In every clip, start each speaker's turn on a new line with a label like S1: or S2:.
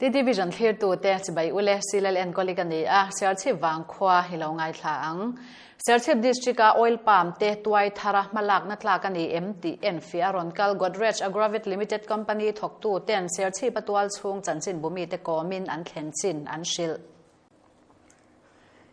S1: TT Vision thlirtute chibai ule Silal enkawli ka ni a, Serchhip vangkhua hi lo ngaithla ang. Serchhip District-a Oil Palm te tuai thara hmalakna tlak a ni em tih enfiah a rawn kal Godrej Agrovet Limited Company thawktu ten Serchhip-a tual chhung chanchin bumite kawmin an thlen chin an hrilh.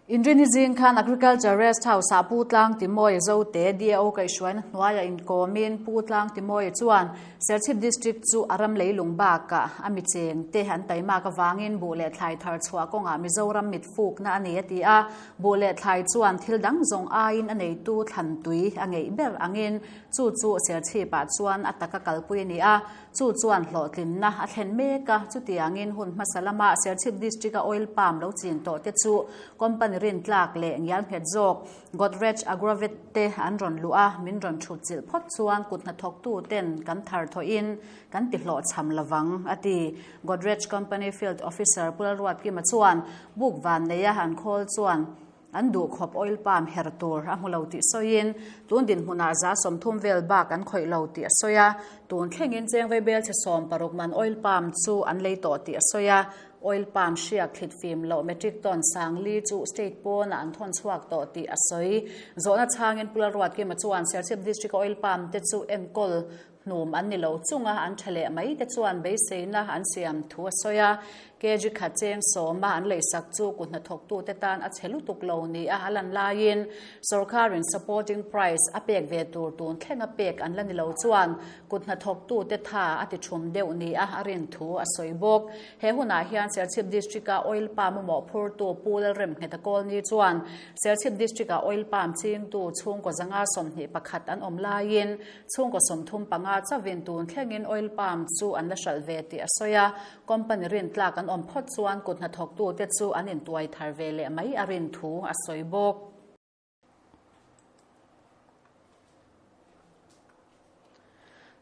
S1: Inrini zing khan Agriculture Rest House-ah Pu Tlang Timoy Zote DAO kaihhruaina hnuaiah inkawmin Pu Tlang Timoy chuan Serchhip District chu a ram leilung bakah a mi chengte an taimak avangin buh leh thlai thar chhuah kawngah Mizoram mit fukna a ni a ti a, buh leh thlai chuan thil dang zawng aiin a neitu thlan tui a ngeih ber angin chu chu Serchhipah chuan a taka kalpui a ni a. Chu chuan hlawhtlinna a thlen mek a, chutiangin hun hmasa lama Serchhip District-a oil palm lo chin tawh te chu company rintlak leh ngial nghet zawk Godrej Agrovet te an rawn luh a, min rawn thut chilh phawt chuan kut hnathawktu ten kan thar thawhin kan ti hlawhchham lovang, a ti. Godrej Company Field Officer Pu Lalruatkima chuan buk vanneia an khawl chuan An duh khawp oil palm her tur a hmu lo tih sawiin, tun dinhmunah 30% vel bak an khawih lo tih a sawi a. Tun thlengin chengvei belchhe 16 man oil palm chu an lei tawh tih a sawi a. Oil palm hriak thlit fim loh metric ton 4000 chu state pawnah an thawn chhuak tawh tih a sawi. Zawhna chhangin Pu Lalruatkima chuan Serchhip District-a oil palm te chu enkawl Hnum an ni lo chunga an tha leh mai te chuan beiseina an siam thu a sawi a. Kg khat cheng sawma an leisak chu kut hnathawktute tan a chhe lutuk lo ni a a lan laiin sawrkarin supporting price a pek ve tur tun thlenga pek an la ni lo chuan kut hnathawktute tha a ti thum deuh ni a a rin thu a sawi bawk. He hunah hian Serchhip District-a Oil Palm a mawhphurtu Pu Lalremngheta Kawlni chuan Serchhip District-a Oil Palm chingtu chhungkaw 121 an awm laiin Chhungkaw 35 chauhin tun thlengin oil palm chu an la hralh ve tih a sawi a, company rintlak an awm phawt chuan kut hnathawktute chu an intuai thar ve leh mai a rin thu a sawi bawk.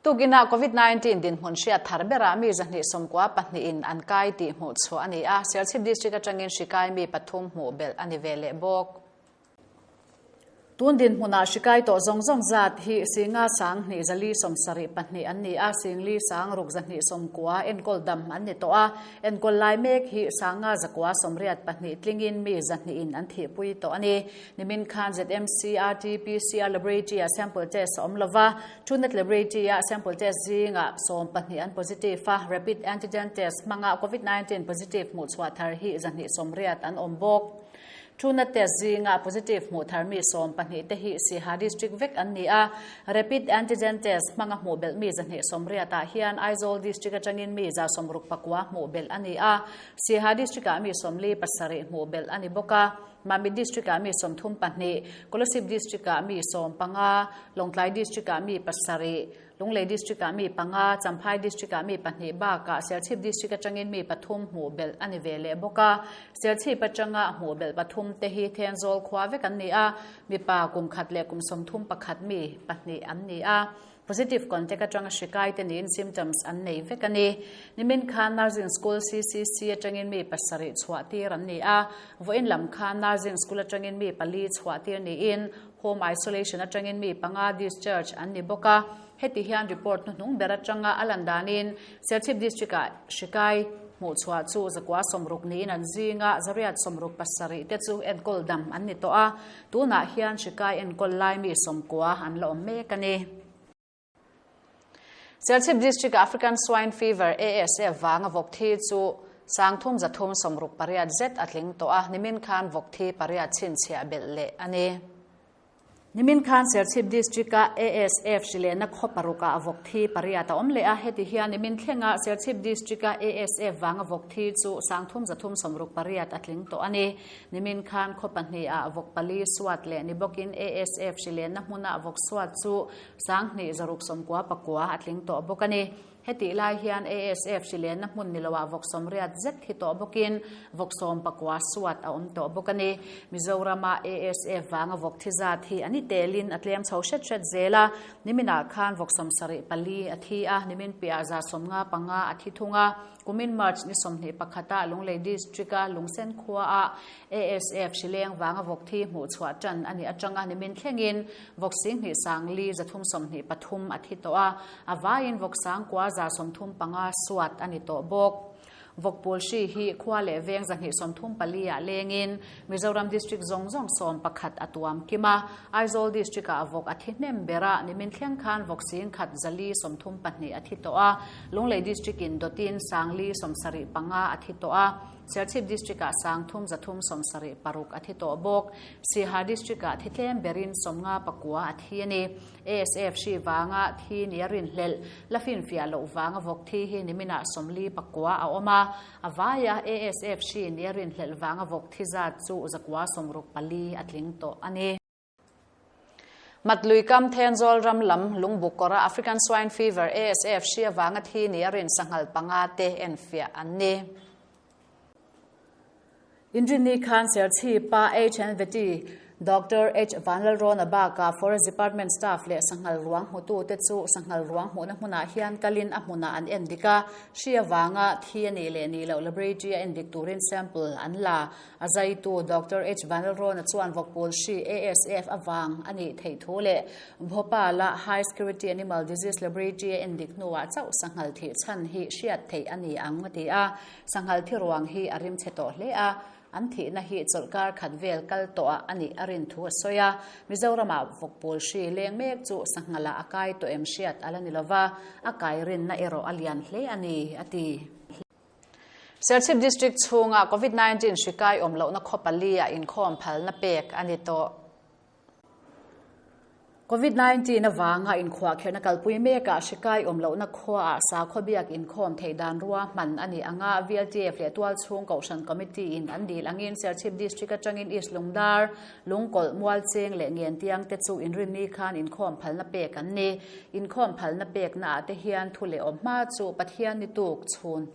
S1: Tukinah Covid 19 dinhmun hriat thar berah mi 294 in an kai tih hmuh chhuah a ni a, Serchhip District atangin hri kai mi pathum hmuh belh a ni ve leh bawk. Tun dinhmunah hri kai tawh zawng zawng zat hi Singa 2472 an ni a, Singli 6190 enkawl dam an ni tawh a, enkawl lai mek hi 5982 tlingin mi 200 in an thihpui tawh a ni. Nimin khan ZMC RT-PCR Laboratory-ah sample test a awm lova, Truenat Laboratory-ah sample test zingah 12 an positive a, rapid antigen test hmanga Covid-19 positive hmuhchhuah thar hi 280 an awm bawk. Thuna test zinga positive hmuh thar mi 12 te hi Siaha District vek an ni a, Rapid Antigen Test hmanga hmuh belh mi 180 ah hian Aizawl District atangin mi 169 hmuh belh a ni a, Siaha District ah mi 47 hmuh belh a ni bawk a, Mamit District ah mi 32, Kolasib District ah mi 15, Lawngtlai District ah mi 7, Lunglei District-ah mi panga, Champhai District-ah mi pahnih bakah Serchhip District atangin mi pathum hmuh belh a ni ve leh bawk a. Serchhip atanga hmuh belh pathum te hi Thenzawl khua vek an ni a, mipa kum khat leh kum 31 mi pahnih an ni a. Positive contact atanga hri kai te niin symptoms an nei vek a ni. Nimin khan Nursing School CCC atangin mi pasarih chhuah tir an ni a, vawiin lam khan Nursing School atangin mi pali chhuah tir niin Home isolation atangin mi panga discharge an ni bawk a, heti hian report hnuhnung ber atanga a lan danin Serchhip District-ah hri kai hmuhchhuah chu 160 niin an zinga 867 te chu enkawl dam an ni tawh a, tunah hian hri kai enkawl lai mi 90 an la awm mek a ni. Serchhip District-a African Swine Fever, ASF, vanga vawk thi chu 3368 zet a tling tawh a, nimin khan vawk thi pariat chhinchhiah belh leh a ni. Nimin khan Serchhip District-a ASF hrilehna khaw parukah vawk thi pariat a awm leh a, heti hian nimin thlenga Serchhip District-a ASF vanga vawk thi chu 3368 a tling tawh a ni. Nimin khan khaw pahniha vawk pali suat leh ni bawkin ASF hrilehna hmuna vawk suat chu 2699 a tling tawh bawk a ni. Hetih lai hian ASF hrilenna hmun ni loah vawk sawmriat zet hi tawh bawkin vawk sawm pakua suat a awm tawh bawk a ni. Mizorama ASF vanga vawk thi zat hi a ni telin a tlem chho hret hret zel a, niminah khan vawk 75 a thi a, nimin piah 155 a thi thung a. Kumin March ni 21 ah Lunglei District a Lungsen khua ah ASF hrileng vanga vawk thi hmuh chhuah tan a nih atanga nimin thlengin vawk 24 323 a thi tawh a, a vaiin vawk 9135 suat a ni tawh bawk. Vawkpul hri hi khua leh veng 234 ah lengin Mizoram District zawng zawng 11 a tuam kim a. Aizawl District ah vawk a thi hnem ber a, nimin thleng khan vawk 10 132 a thi tawh a. Lunglei District in dawtin 475 a thi tawh a. Serchhip District ah 3376 a thi tawh bawk. Siaha District ah thi tlem berin 59 a thi a ni. ASF hri vanga thi nia rinhlelh la finfiah loh vanga vawk thi hi niminah 49 a awm a, a vaia ASF hri nia rinhlelh vanga vawk thi zat chu 164 a tling tawh a ni. Matlui kam Thenzawl ram lam Lungbuk kawra African Swine Fever, ASF, hri avanga thi nia rin sanghal panga te enfiah an ni. Inrinni khan Serchhipa HNVT Doctor H Vanlalrawna bakah Forest Department staff leh sanghal ruang hmutute chu sanghal ruang hmuhna hmunah hian kalin a hmunah an en dik a, hri avanga thi a nih leh nih loh laboratory a en dik turin sample an la. A zaitu Doctor H Vanlalrawna chuan vawkpawl hri ASF avang a nih theih thu leh Bhopal-a High Security Animal Disease Laboratory a en dik hnuah chauh sanghal thih chhan hi hriat theih a ni ang a ti a. Sanghal thi ruang hi a rim chhe tawh hle a, an thihna hi chawlhkar khat vel kal tawhah a nih a rin thu a sawi a. Mizoramah vawkpawl hri leng mek chu sanghalah a kai tawh em hriat a la ni lova, a kai rinna erawh a lian hle a ni, a ti. Serchhip District chhunga Covid 19 hri kai awm lohna khaw pali-ah inkhawm phalna pek a ni tawh. Covid 19 avanga inkhuahkherhna kalpui mekah hri kai awm lohna khuaah sakhaw biak inkhawm theih dan rua hman a nih anga VLTF leh Tualchhung Kohhran Committee in an dil angin Serchhip District atangin East Lungdar, Lungkawlh, Mualcheng leh Ngentiang te chu inrinni khan inkhawm phalna pek an ni. Inkhawm phalna pekna ah te hian thu leh awm hma chu Pathian ni tuk chhun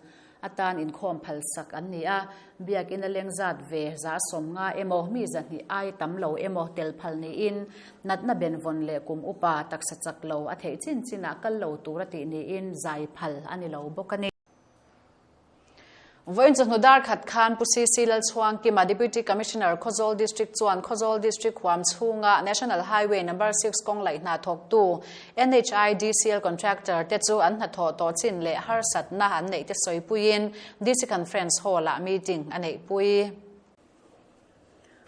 S1: atan inkhawm phalsak an ni a, biakina leng zat ve 150 emaw mi 200 ai tam lo emaw tel phal niin natna benvawn leh kum upa taksa chak lo a theih chin chinah kal lo tur a tih niin zai phal a ni lo bawk a ni. Vawiin chawhnu dar khat khan Pu CC Lalchhuangkima Deputy Commissioner Khawzawl District chuan Khawzawl District huam chhunga National Highway Number 6 kawng laih hna thawktu NHIDCL contractor te chu an hnathawh tawh chin leh harsatna an neih te sawipuiin DC Conference Hall-ah meeting a neihpui.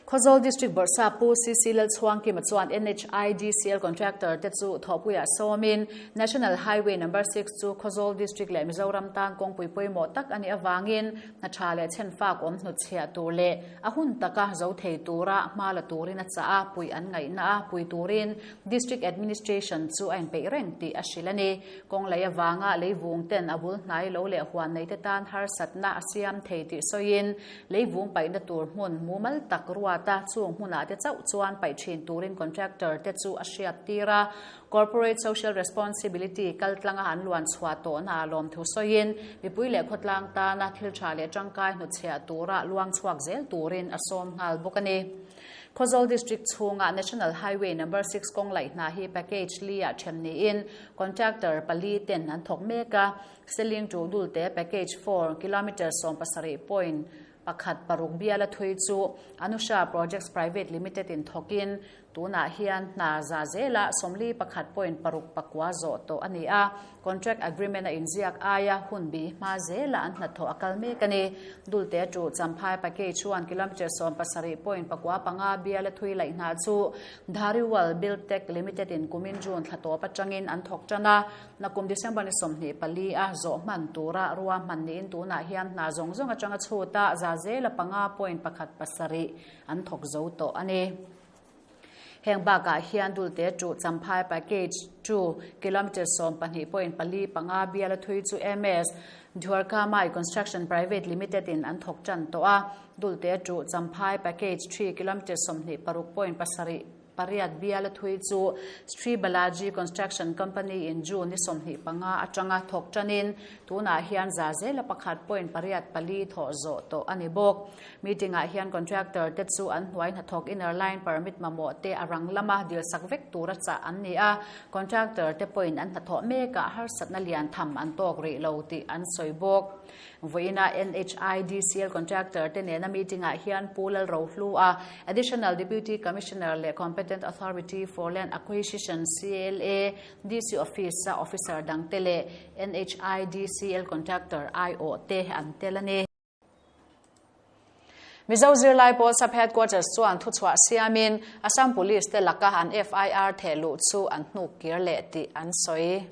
S1: Khawzawl District Bawrhsap Pu CC Lalchhuangkima chuan NHIDCL contractor te chu thawhpuiah sawmin National Highway Number 6 chu Khawzawl District leh Mizoram tan kawngpui pawimawh tak a nih avangin hna tha leh chhenfak awm hnutchhiah tur leh a hun taka zo thei tura hma la turin a chah a, puih an ngaihna a pui turin District Administration chu a inpeih reng tih a hrilh a ni. Kawng lei avanga leivung ten a bul hnai lo leh huan neite tan harsatna a siam thei tih sawiin leivung paihna tur hmun mumal tak ruata chung hmunah te chauh chuan paih thin turin contractor te chu a hriat tir a. Corporate Social Responsibility kaltlanga an luan chhuah tawhna ah lawmthu sawiin mipui leh khawtlang tana thil tha leh tangkai hnutchhiah tura luang chhuak zel turin a sawm nghal bawk a ni. Khawzawl District chhunga National Highway Number 6 kawng laih hna hi package li ah then niin contractor pali ten an thawk mek a, Seling to Dulte package 4 kilometre 17.16 biala thui chu Anusha Projects Private Limited in thawkin tunah hian hna za zela 41.69 zawh tawh a ni a, contract agreement a inziak aia hun bi hma zela an hnathawh a kal mek a ni. Dulte to Champhai package 1 kilometre 17.95 biala thui laih hna chu Dhariwal Buildtech Limited in kumin June thla tawp atangin an thawk tan a, nakum December ni 24 a zawh hman tura rua hman niin tunah hian hna zawng zawng atanga chhuta za zela 5.17 an thawk zo tawh a ni. Heng bakah hian Dulte to Champhai package 2 kilometre 12.45 biala thui chu MS Dwarkamai Construction Private Limited in an thawk tan tawh a, Dulte to Champhai package 3 kilometre 26.7 pariat biala thui chu Sri Balaji Construction Company in June ni 25 atanga thawk tanin tunah hian za zela 1.84 thawh zawh tawh a ni bawk. Meeting ah hian contractor te chu an hnuai hnathawk inner line permit mamawh te a rang lama dil sak vek tura chah an ni a, contractor te pawhin an hnathawh mekah harsatna lian tham an tawk rih lo tih an sawi bawk. Vawiina NHIDCL contractor te nena meeting-ah hian Pu Lalrohlua, Additional Deputy Commissioner leh Competent Authority for Land Acquisition, CLA, DC Office-a officer dangte leh NHIDCL contractor aiawh te an tel a ni. Mizo zirlai pawl Sub Headquarters chuan thuchhuah siamin Assam Police te laka an FIR thehluh chu an hnuk kir leh tih an sawi.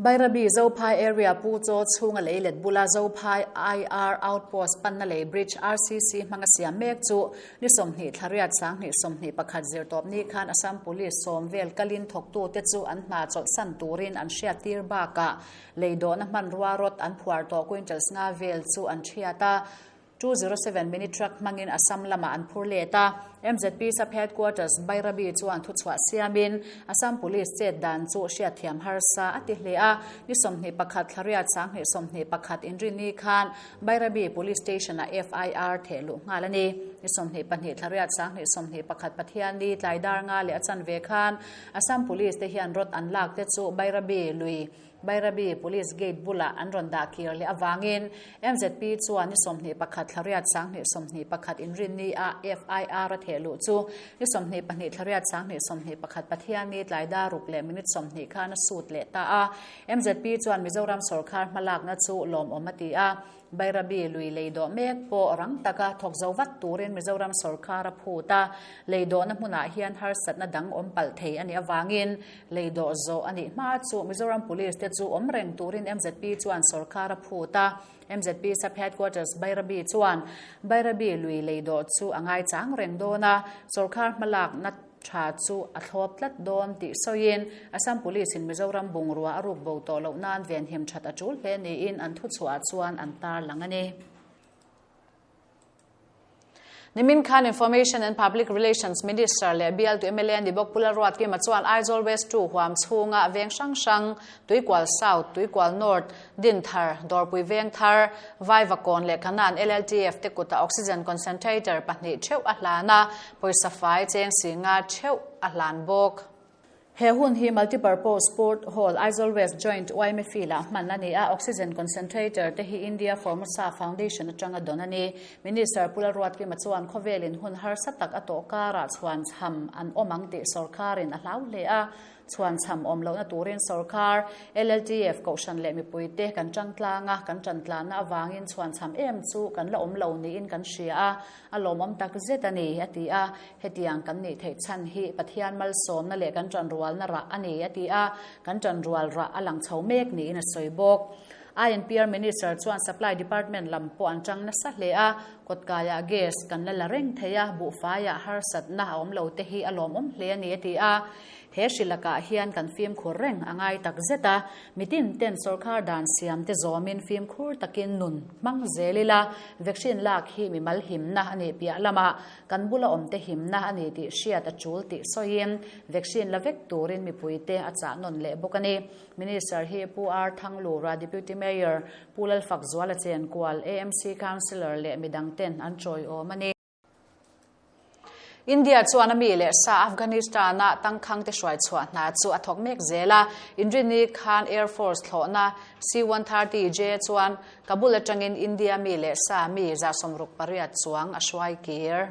S1: Bairabi Zophai area Pu Chaw chhunga lei let bula Zophai IR Outpost panna lei bridge RCC hmanga siam mek chu ni 20 thlariat 2021 zirtawp ni khan Assam Police sawm vel kalin thawktute chu an hna chawlhsan turin an hriattir bakah lei dawhna hmanrua rawt an phuar tawh quintals nga vel chu an thiat a. 207 mini truck hmangin Assam lamah an phur let a. MZP Sub Headquarters Bairabi chuan thuchhuah siamin Assam Police chet dan chu hriatthiam harsa a ti hle a. Ni 21 thlariat 2021 inrinni khan Bairabi Police Station-ah FIR theh luh nghal a ni. Ni 22 thlariat 2021 Pathianni tlai dar nga leh a chanve khan Assam Police te hian rawt an lak te chu Bairabi lui Bairabi Police Gate bulah an rawn dah kir leh avangin MZP chuan ni 21 thlariat 2021 inrinni a FIR a theh luh chu ni 22 thlariat 2021 Pathianni tlai dar ruk leh minute 20 khan a sut leh ta a. MZP chuan Mizoram sawrkar hmalakna chu lawmawm a ti a. Bairabi lui lei dawh mek pawh rang taka thawk zo vat turin Mizoram sawrkar a phut a, lei dawhna hmunah hian harsatna dang awm palh thei a nih avangin lei dawh zawh a nih hma chu Mizoram Police te chu awm reng turin MZP chuan sawrkar a phut a. MZP Sub Headquarters Bairabi chuan Bairabi lui lei dawh chu a ngaichang reng dawn a, sawrkar hmalakna tha chu a thlawp tlat dawn tih sawiin Assam Police in Mizoram bungrua a ruk bo tawh loh nan venhim that a tul hle niin an thuchhuah chuan an tarlang a ni. Nimin khan Information and Public Relations Minister leh bialtu mla ni bawk Pu Lalruatkima chuan Aizawl West 2 huam chhunga veng hrang hrang Tuikual South, Tuikual North, Dinthar, Dawrpui Vengthar, Vaivakawn leh Kanan LLTF te kutah Oxygen Concentrator pahnih theuh a hlan a, pawisa fai cheng si nga theuh a hlan bawk. He hun hi Multipurpose Sport Hall, Aizawl West Joint YMA Field-ah hman a ni a, Oxygen Concentrator te hi India Formosa Foundation atanga dawn a ni. Minister Pu Lalruatkima chuan khawvelin hun harsa tak a tawh karah chhuan chham an awm ang tih sawrkarin a hlau hle a, Chhuan chham awm lohna turin sawrkar, LLTF, Kohhran leh mipuite kan tang tlang a, kan tan tlanna avangin chhuan chham em chu kan la awm lo niin kan hria a, a lawmawm tak zet a ni, a ti a. Hetiang kan nih theih chhan hi Pathian malsawmna leh kan tanrualna rah a ni, a ti a, kan tanrual rah a lang chho mek niin a sawi bawk. INPR Minister chuan Supply Department lam pawh an tang nasa hle a, kawtkaiah gas kan la la reng thei a, buhfaiah harsatna a awm lo te hi a lawmawm hle a ni, a ti a. He hri lakah hian kan fimkhur reng a ngai tak zet a, mitin ten sawrkar dan siam te zawmin fimkhur takin nun hmang zel ila, vaccine lak hi mimal himna a nih piah lamah kan bula awm te himna a ni tih hriat a tul tih sawiin vaccine la vek turin mipuite a chah nawn leh bawk a ni. Minister hi Pu R Thanglura, Deputy Mayor, Pu Lalfakzuala Chenkual, AMC Councillor leh midang ten an chawiawm a ni. India chuan a mi leh sa Afghanistan-a tangkhang te hruai chhuah hna chu a thawk mek zel a. Inrinni khan Air Force thlawhna C-130J chuan Kabul atangin India mi leh sa mi 68 chuang a hruai kir.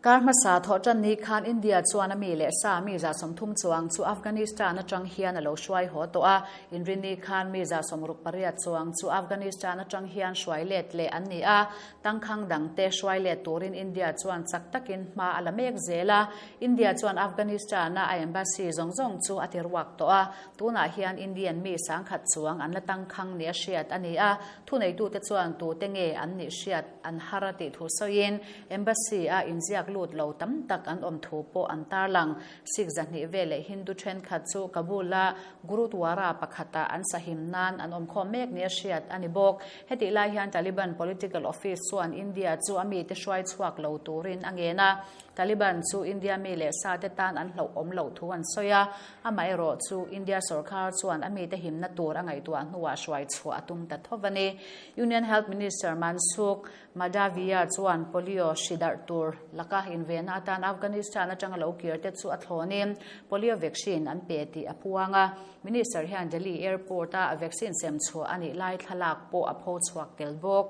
S1: Kar hmasa thawh tan ni khan India chuan a mi leh sa mi 30 chuang chu Afghanistan atang hian a lo hruai haw tawh a. Inrinni khan mi 68 chuang chu Afghanistan atang hian hruai let leh an ni a. Tangkhang dangte hruai let turin India chuan chak takin hma a la mek zel a. India chuan Afghanistan-a a embassy zawng zawng chu a ti ruak tawh a. Tunah hian Indian mi sangkhat chuang an la tangkhang nia hriat a ni a. Thuneitute chuan tute nge an nih hriat an har a tih thu sawiin embassy-a inziak lut lo tam tak an awm thu pawh an tarlang. Sikh zahnih veleh Hindu thenkhat chu Kabul-a Gurudwara pakhatah an sahim nan an awmkhawm mek nia hriat a ni bawk. Hetih lai hian Taliban political office chuan India chu a mite hruai chhuak lo turin a ngen a. Taliban chu India mi leh sa te tan an hlauh awm loh thu an sawi a, amaherawh chu India sorkar chuan a mite himna tur a ngaihtuah hnuah hruai chhuah a tum ta tho a ni. Union Health Minister Mansukh Mandaviya chuan polio hri darh tur laka invenna atan Afghanistan atanga lo kir te chu a thlawnin polio vaccine an pe tih a puang a. Minister hian Delhi Airport-a vaccine sem chhuah a nih lai thlalak pawh a pho chhuak tel bawk.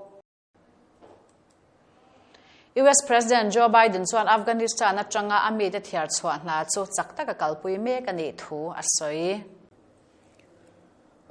S1: US President Joe Biden chuan Afghanistan atanga a mite thiar chhuah hna chu chak taka kalpui mek a nih thu a sawi.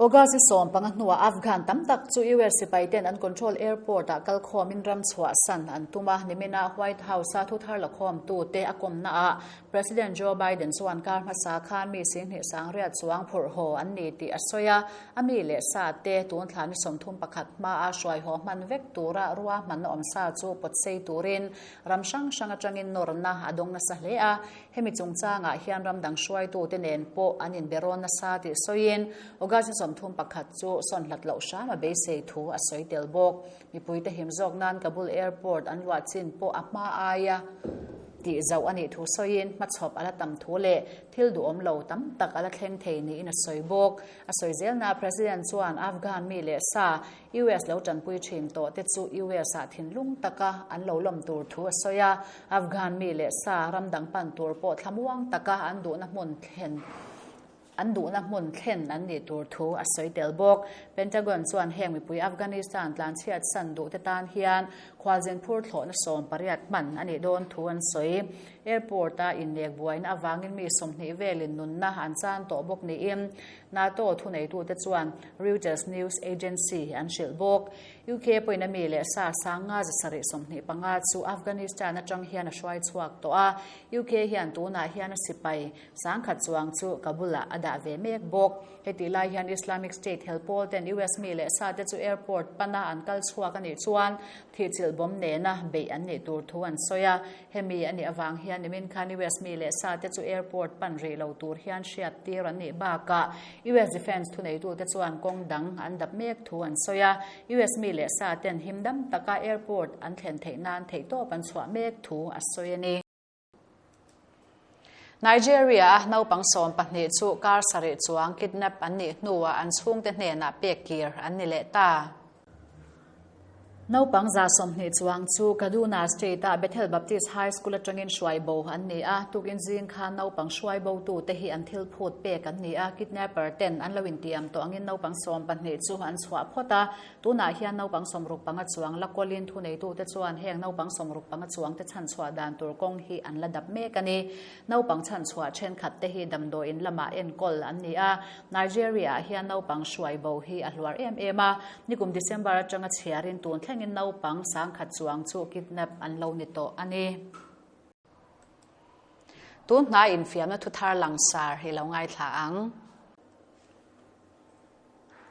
S1: August i 15 hnuah Afghan tam tak chu US sipai ten an control airport ah kalkhawmin ram chhuahsan an tum a, nimina White House a thuthar lakhawmtu te a kawmna ah President Joe Biden chuan kar hmasa khan mi singhnih sangriat chuang phurh haw an ni tih a sawi a, a mi leh sa te tun thla ni 31 hmaa hruai haw hman vek tura ruahmanna awm sa chu pawtsei turin ram hrang hrang atangin nawrna a dawng nasa hle a. Hemi chungchangah hian ram dang hruaitute nen pawh an inbe rawn nasa tih sawiin August 31 chu sawn hlat loh hram a beisei thu a sawi tel bawk. Mipuite him zawk nan Kabul Airport an luah chin pawh a hma aia tih zauh a nih thu sawiin hmachhawp a la tam thu leh thil duhawm lo tam tak a la thleng thei niin a sawi bawk. A sawi zelna President chuan Afghan mi leh sa US lo tanpui thin tawh te chu US ah thinlung taka an lo lawm tur thu a sawi a, Afghan mi leh sa ram dang pan tur pawh thlamuang taka an duhna hmun thlen an duhna hmun thlen an nih tur thu a sawi tel bawk. Pentagon chuan heng mipui Afghanistan tlanchhiat san duh te tan hian khualzin phur thlawhna 18 hman a nih dawn thu an sawi. Airport a innek buaina avangin mi 20 velin nunna an chan tawh bawk niin NATO thuneitute chuan Reuters news agency an hrilh bawk. UK pawhin a mi leh sa sanga 725 chu Afghanistan atang hian a hruai chhuak tawh a. UK hian tunah hian a sipai sangkhat chuang chu Kabul-ah a dah ve mek bawk. Heti lai hian Islamic State helpawl ten US mi leh sa te chu airport pana an kal chhuak a nih chuan thihchilh bawm nena beih an nih tur thu an sawi a. Hemi a nih avang hian nimin khan US mi leh sa te chu airport pan rih lo tur hian hriat tir an nih bakah US Defence thuneitute chuan kawng dang an dap mek thu an sawi a. US mi leh sa ten himdam taka airport an thlen theih nan theihtawp an chhuah mek thu a sawi a ni. Nigeria a naupang 12 chu kar sarih chuang kidnap an nih hnuah an chhungte hnenah pek kir an ni leh ta. Naupang za 20 chuang chu Kaduna State a Bethel Baptist High School atangin hruai bo an ni a, tukin zing khan naupang hruai bo tu te hi an thil phut pek an ni a, kidnapper ten an lo intiam tawh angin naupang 12 chu an chhuah phawt a, tunah hian naupang 65 chuang lakawlin thuneitu te chuan heng naupang 65 chuang te chan chhuah dan tur kawng hi an la dap mek a ni. Naupang chan chhuah thenkhat te hi damdawiin lamah enkawl an ni a, Nigeria ah hian naupang hruai bo hi a hluar em em a, nikum December atanga chhiarin tun thlengin naupang sangkhat chuang chu kidnap an lo ni tawh a ni. Tun hna infiamna thuthar langsar hi lo ngaithla ang.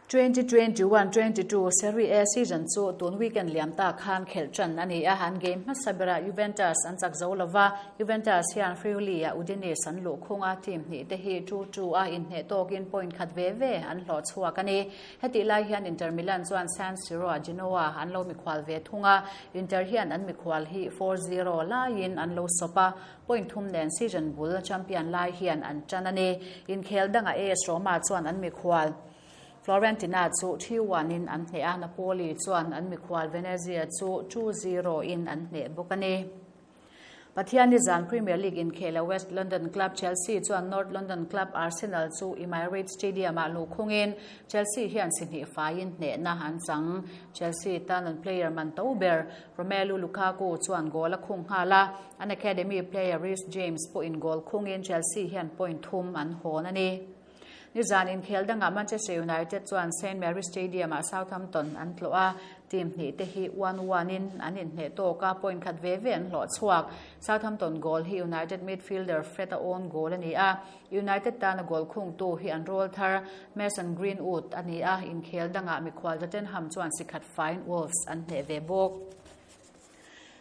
S1: 2021-22 Serie A season chu tun weekend liam ta khan khelh tran a ni a, an game hmasa berah Juventus an chak zo lova, Juventus hian Friuli a Udinese an luh khung a, team hnih te hi 2-2 a inhneh tawkin point khat ve ve an hlawh chhuak a ni. Heti lai hian Inter Milan chuan San Siro a Genoa an lo mikhual ve thung a, Inter hian an mikhual hi 4-0 laiin an lo sawp a, point thum nen season bul champion lai hian an tan a ni. Inkhel dangah AS Roma chuan an mikhual Fiorentina chu 3-1 in an hneh a, Napoli chuan an mikhual Venezia chu 2-0 in an hneh bawk a ni. Pathian ni zan Premier League inkhela West London club Chelsea chuan North London club Arsenal chu Emirates Stadium ah luh khungin Chelsea hian si hnih faiin hnehna an chang. Chelsea tan an player man to ber Romelu Lukaku chuan goal a khung nghal a, an academy player Reece James pawhin goal khungin Chelsea hian point thum an hawn a ni. Nizan inkhel dangah Manchester United chuan St Mary's Stadium ah Southampton an tlawh a, team hnih te hi 1-1 in an inhneh tawk a, point khat ve ve an hlawh chhuak. Southampton goal hi United midfielder Fred a own goal a ni a, United tana goal khung tu hi an roll thar Mason Greenwood a ni a, inkhel dangah mikhual Tottenham chuan sikhat fine Wolves an hneh ve bawk.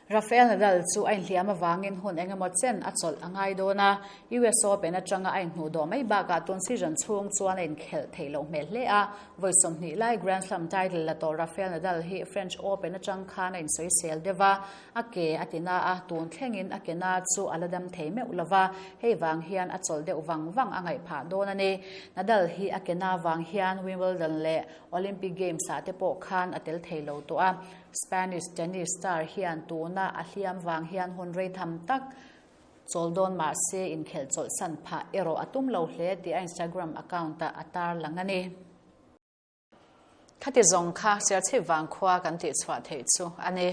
S1: Rafael Nadal chu a inhliam avangin hun eng emaw chen a chawlh a ngai dawn a, US Open atanga a inhnuh dawh mai bakah tun season chhung chuan a inkhelh theih loh hmel hle a. Vawi 20 lai Grand Slam title la tawh Rafael Nadal hi French Open atang khan a insawisel deuh a, a ke a ti na a, tun thlengin a ke na chu a la dam thei meuh lo va, hei vang hian a chawlh deuh vang vang a ngaih phah dawn a ni. Nadal hi a ke na vang hian Wimbledon leh Olympic Games ah te pawh khan a tel thei lo tawh a. Spanish tennis star hian tuna a hliam vang hian hun rei tham tak chawl dawn mah se inkhelh chawlhsan phah erawh a tum lo hle tih a Instagram account-ah a tarlang a ni. Khati zawng kha Serchhip vangkhua kan tihchhuah theih chu a ni.